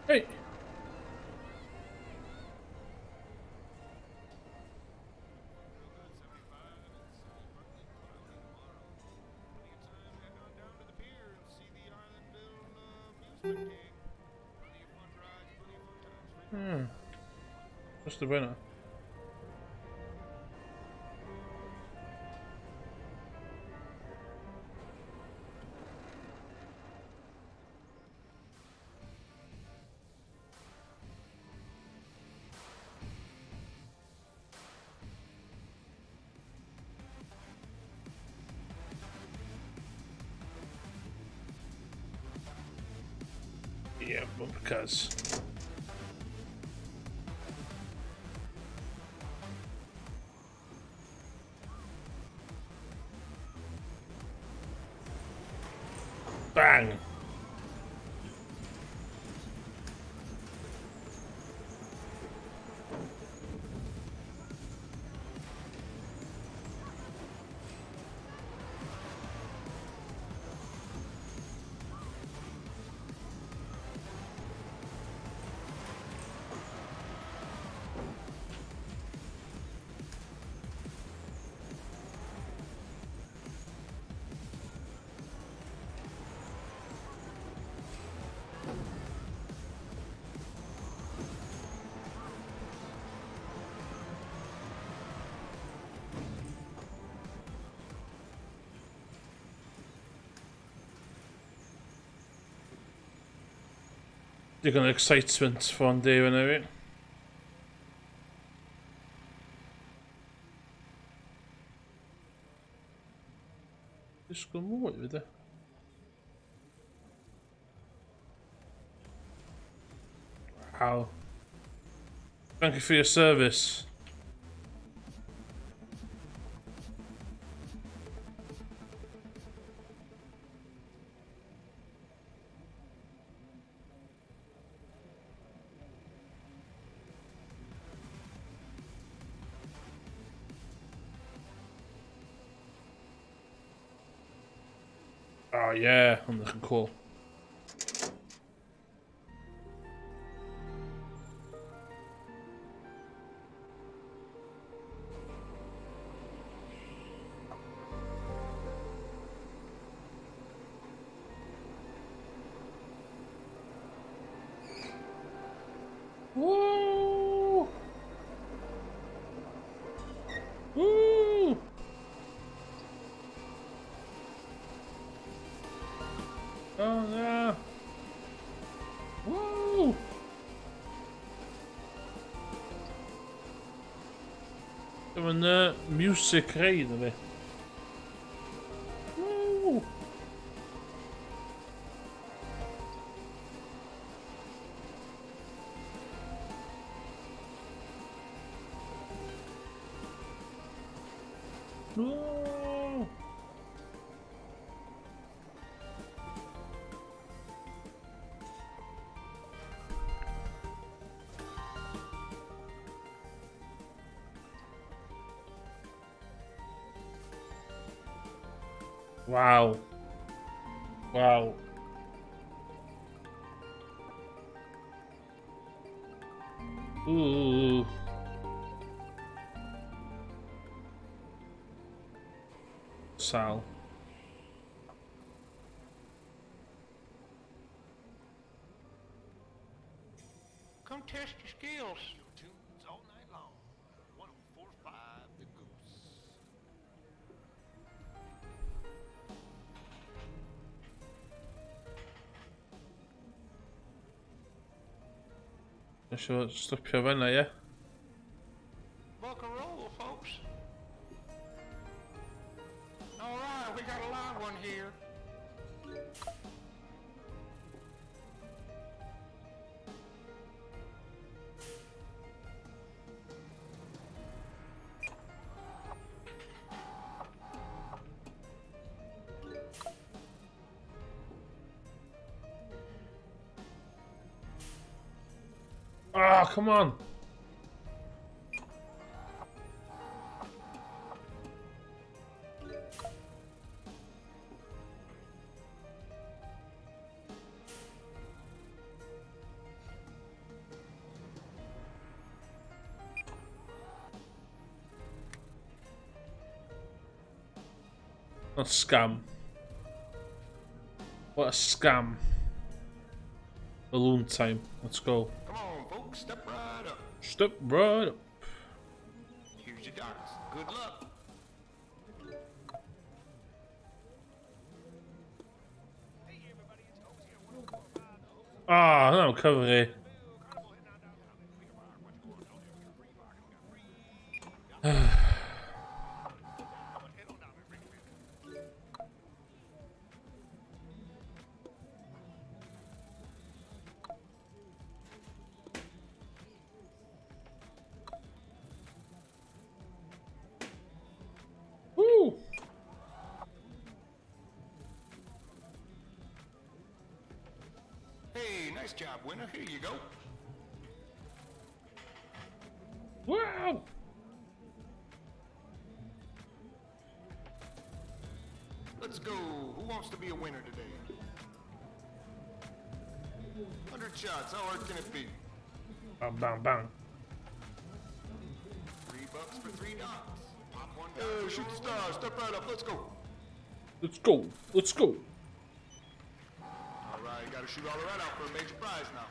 [SPEAKER 1] Hey. Just the winner. Yeah, bumper cars. Bang! Digon o excitement ffôn di fyny fi. Disgwyl mwy fyd e. Wow. Thank you for your service. Oh yeah, I'm looking cool. Woo! Woo! Oh no! Woo! Dyma'n music rei na fi. Woo! No! Wow. Wow. Ooh. Sal.
[SPEAKER 2] Come test your skills. Your tunes all night long. 104.5 The Goose.
[SPEAKER 1] Eisiau stopio fanna, ie?
[SPEAKER 2] Buck a roll, folks. All right, we got a live one here.
[SPEAKER 1] Ah, oh, come on! What a scam. What a scam. Balloon time. Let's go.
[SPEAKER 2] Come on, folks, step right up.
[SPEAKER 1] Step right up.
[SPEAKER 2] Here's your darts. Good luck.
[SPEAKER 1] Ah, no, cover here.
[SPEAKER 2] Hey, nice job, winner. Here you go.
[SPEAKER 1] Wow!
[SPEAKER 2] Let's go. Who wants to be a winner today? 100 shots. How hard can it be?
[SPEAKER 1] Bang, bang, bang.
[SPEAKER 2] $3 for 3 dots. Pop one. Hey, shoot the star. Step right up. Let's go.
[SPEAKER 1] Let's go. Let's go.
[SPEAKER 2] All right, gotta shoot all the red out for a major prize now.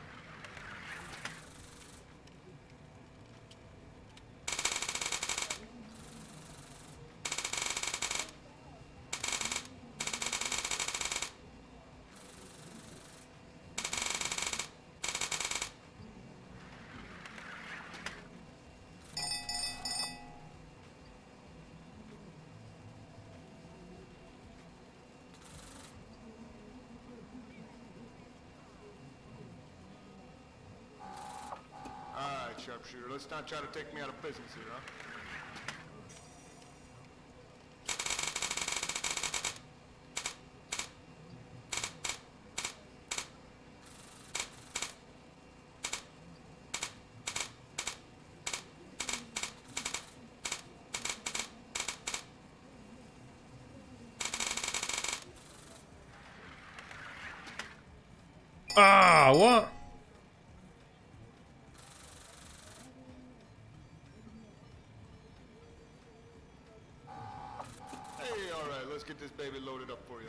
[SPEAKER 2] All right, sharpshooter. Let's not try to take me out of business here, huh?
[SPEAKER 1] Ah, what?
[SPEAKER 2] Hey, all right, let's get this baby loaded up for you.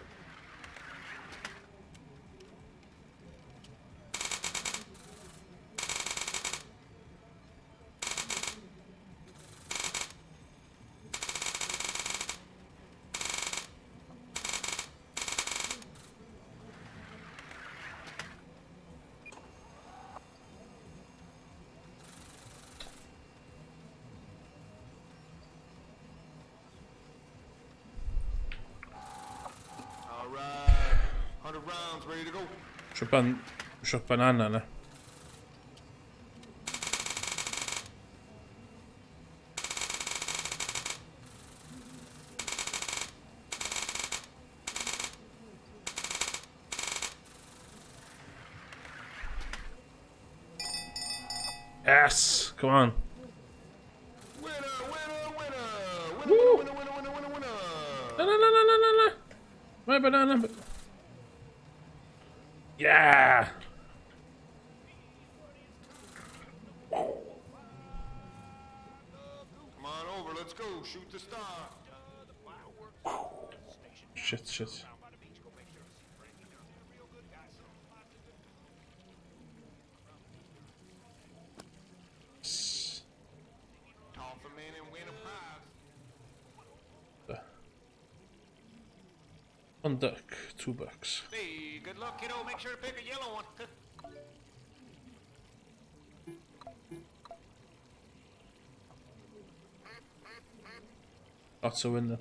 [SPEAKER 2] All right, 100 rounds ready to go.
[SPEAKER 1] Siop banana na. Yes! Come on.
[SPEAKER 2] Winner, winner, winner, winner,
[SPEAKER 1] Woo.
[SPEAKER 2] winner, winner, winner, winner, winner.
[SPEAKER 1] No, no, no, no, no, no, no. My banana. Yeah!
[SPEAKER 2] Come on over, let's go. Shoot the star.
[SPEAKER 1] Shit, shit.
[SPEAKER 2] Toss 'em in and win a prize.
[SPEAKER 1] One duck, $2.
[SPEAKER 2] Hey, good luck, kiddo. Make sure to pick a yellow one.
[SPEAKER 1] That's a winner.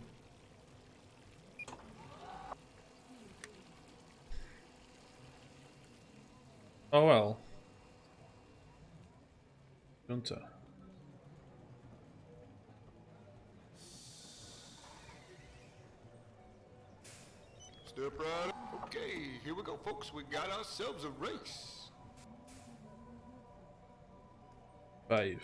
[SPEAKER 1] Oh well. Junta.
[SPEAKER 2] Step right up. Okay, here we go, folks. We got ourselves a race.
[SPEAKER 1] 5.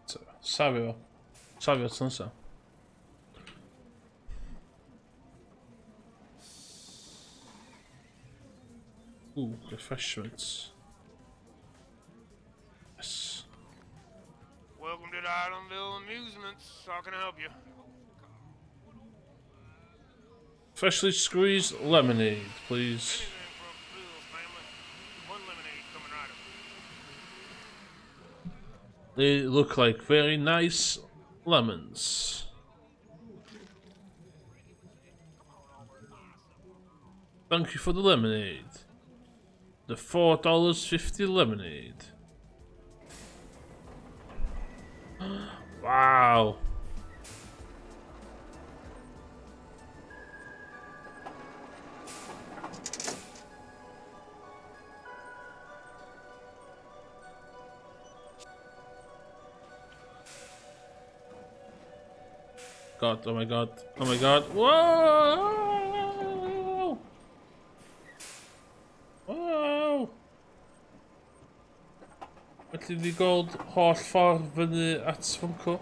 [SPEAKER 1] So, safio. Safio tro nesa. Ooh, refreshments. Yes.
[SPEAKER 2] Welcome to the Islandville Amusements. How can I help you?
[SPEAKER 1] Freshly squeezed lemonade, please.
[SPEAKER 2] Anything for Bill's family. One lemonade coming right up.
[SPEAKER 1] They look like very nice lemons. Thank you for the lemonade. The $4.50 lemonade. Wow. God, oh my god, oh my god. Whoa! Whoa! Felly ni gold holl ffordd fyny at Funko.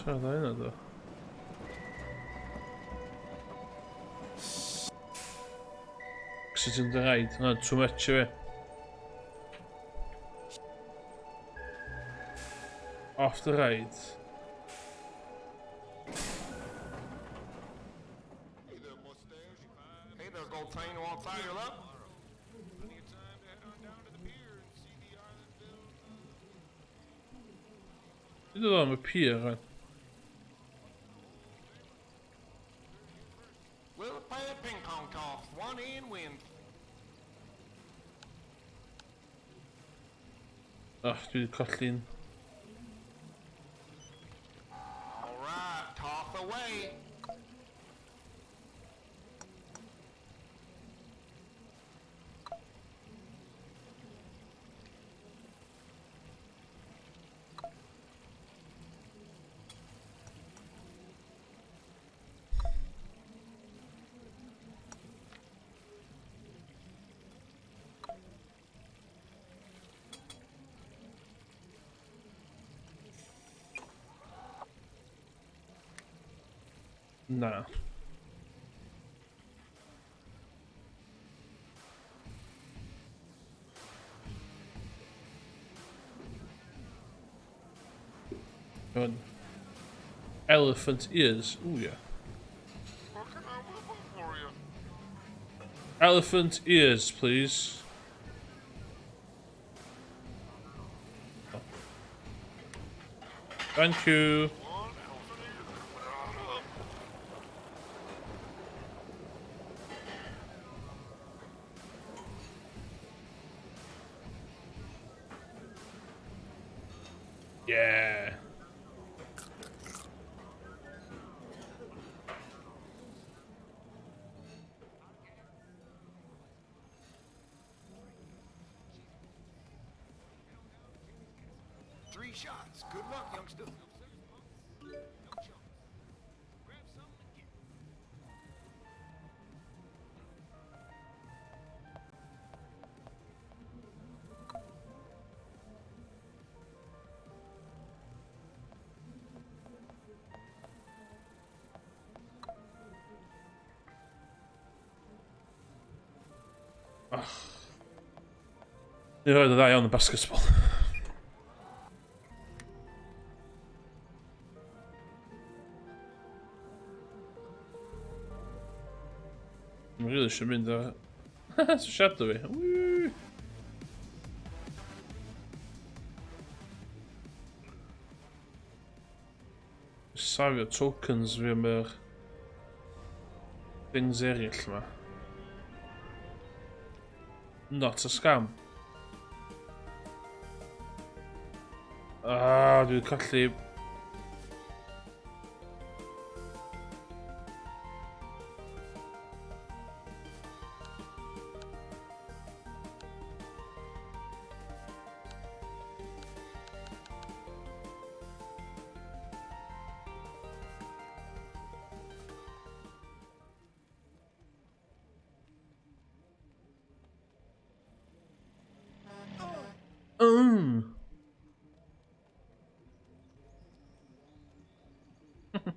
[SPEAKER 1] Tra dda yna do. Exiting the ride. No, too much of it. Off the ride.
[SPEAKER 2] Hey there, mustache. Hey there, gold chain. All tie you up. Plenty of time to head on down to the pier and see the island build.
[SPEAKER 1] Dwi'n dod am y pier, rwan.
[SPEAKER 2] We'll play a ping pong toss. One in wins.
[SPEAKER 1] Ach, dwi wedi colli'n...
[SPEAKER 2] All right, toss away.
[SPEAKER 1] Na. Hwn. Elephant ears. Ooh, yeah.
[SPEAKER 2] What can I whip up for you?
[SPEAKER 1] Elephant ears, please. Thank you.
[SPEAKER 2] One elephant ear coming on up.
[SPEAKER 1] Yeah.
[SPEAKER 2] Three shots. Good luck, youngster. No chumps. Grab something and get.
[SPEAKER 1] Ni roedd y ddau iawn yn basketball. Mae'n rili eisiau mynd ar... Shadow fi. Woo! Safio tokens fi am yr things eraill yma. Not a scam. Ah, dwi'n colli...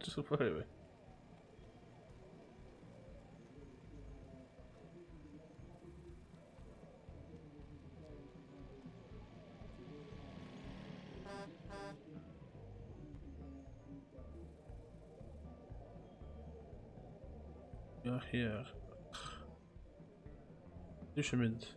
[SPEAKER 1] Just play fi. Here. Dwi eisiau mynd.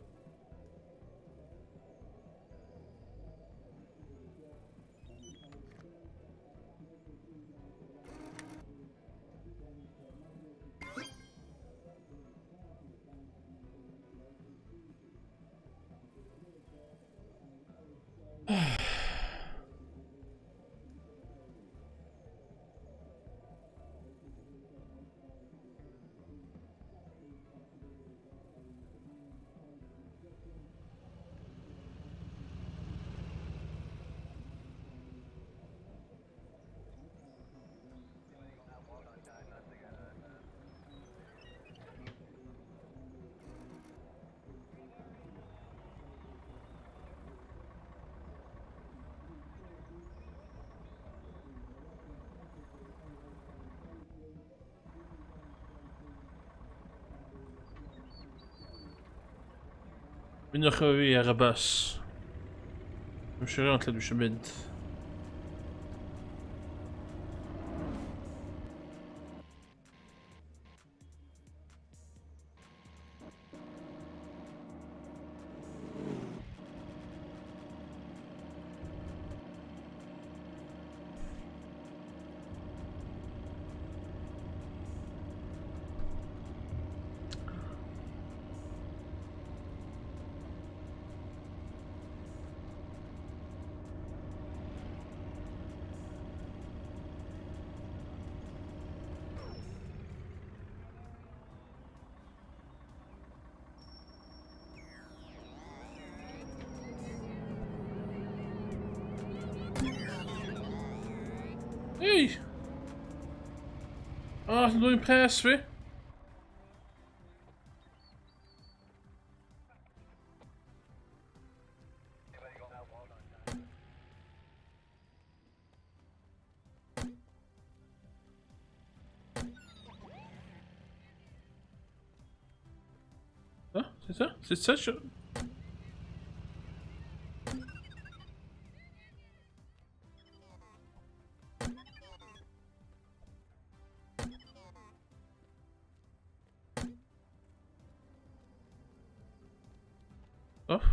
[SPEAKER 1] Ymunwch efo fi ar y bus. Dwi'n siŵr iawn lle dwi eisiau mynd. Ei! O, oh, dwi'n pres fi. C'est ça? C'est ça? Je... Off.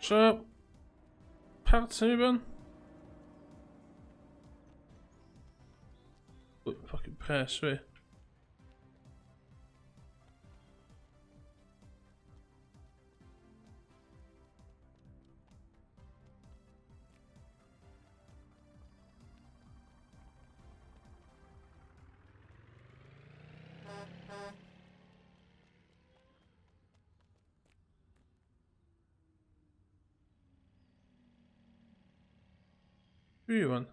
[SPEAKER 1] So, parts anyone? Fucking press fi. Dwi wan.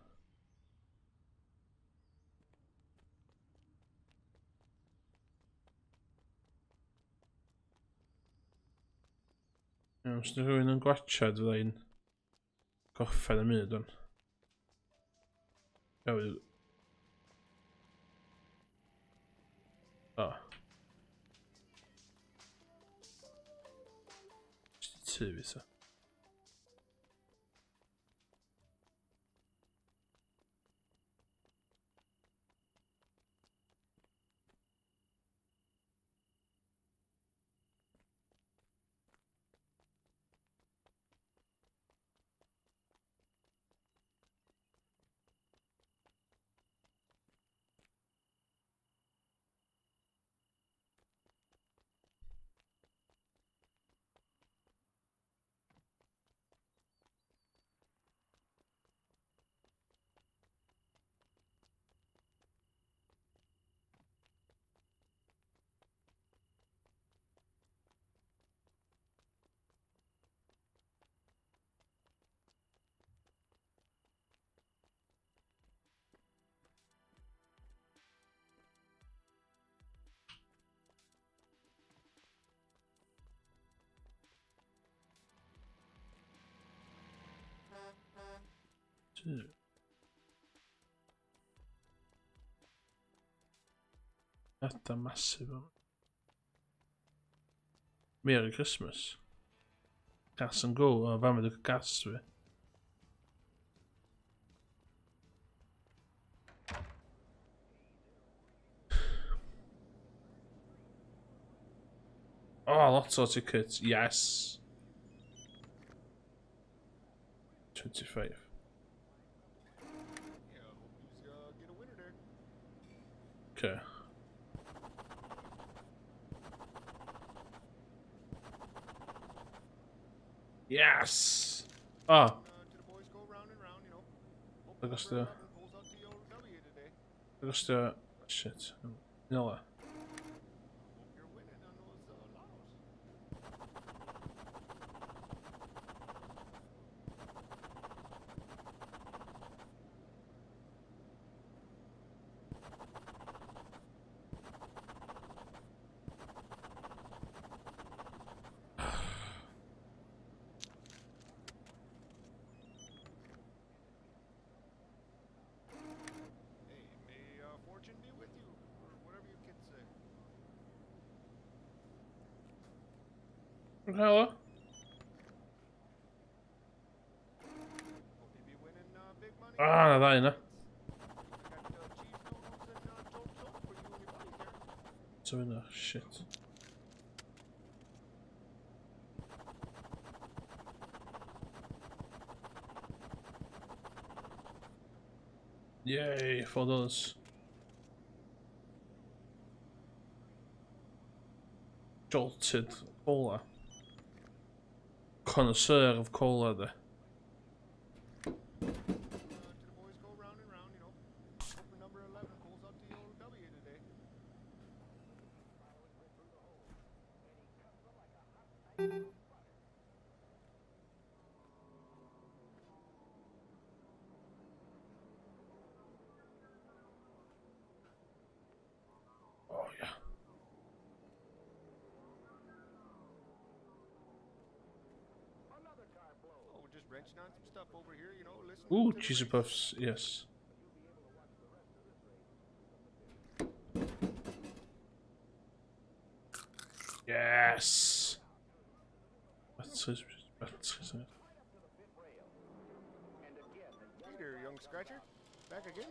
[SPEAKER 1] Iawn, os yna rhywun yn gwachad fydda i'n gorffen y munud wan. Iawn. O. Jyst i tŷ fi ta. Data massive yma. Merry Christmas. Gas and go. O, fan mynd gas fi. Oh, lotto tickets. Yes. 25. Okay. Yes! Ah. Agos dy... Agos dy... Shit. Nila. Hello. Ah, na ddau yna. So yna, shit. Yay, $4. Jolted cola. Connoisseur of cola, de. Oh, yeah. Ooh, cheesy puffs, yes. Yes! That's
[SPEAKER 2] Hey there, young scratcher. Back again?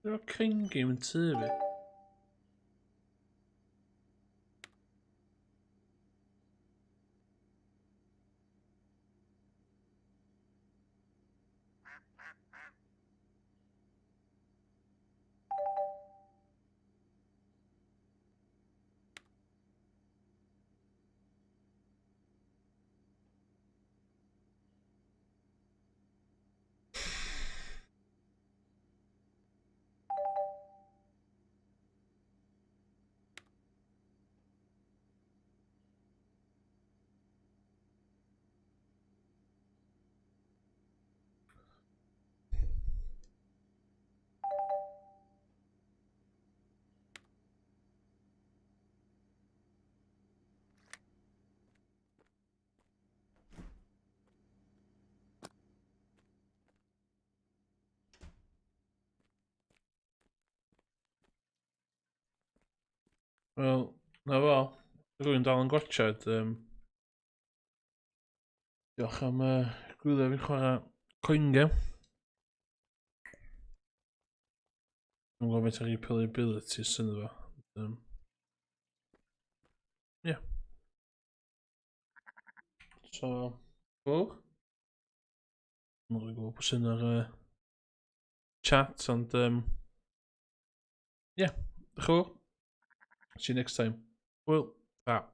[SPEAKER 1] Dwi'n coin game yn tŷ fi. Wel, na fo. Rwy'n dal yn gwatsiad. Diolch am gwylio fi'n chwarae coin game. Dwi'n gwybod beth ar replayability sy'n fo. Yeah. So, go. Dwi'n gwybod pwy sy'n ar chat, ond yeah, diolch yn fawr. See you next time. Hwyl. Ta.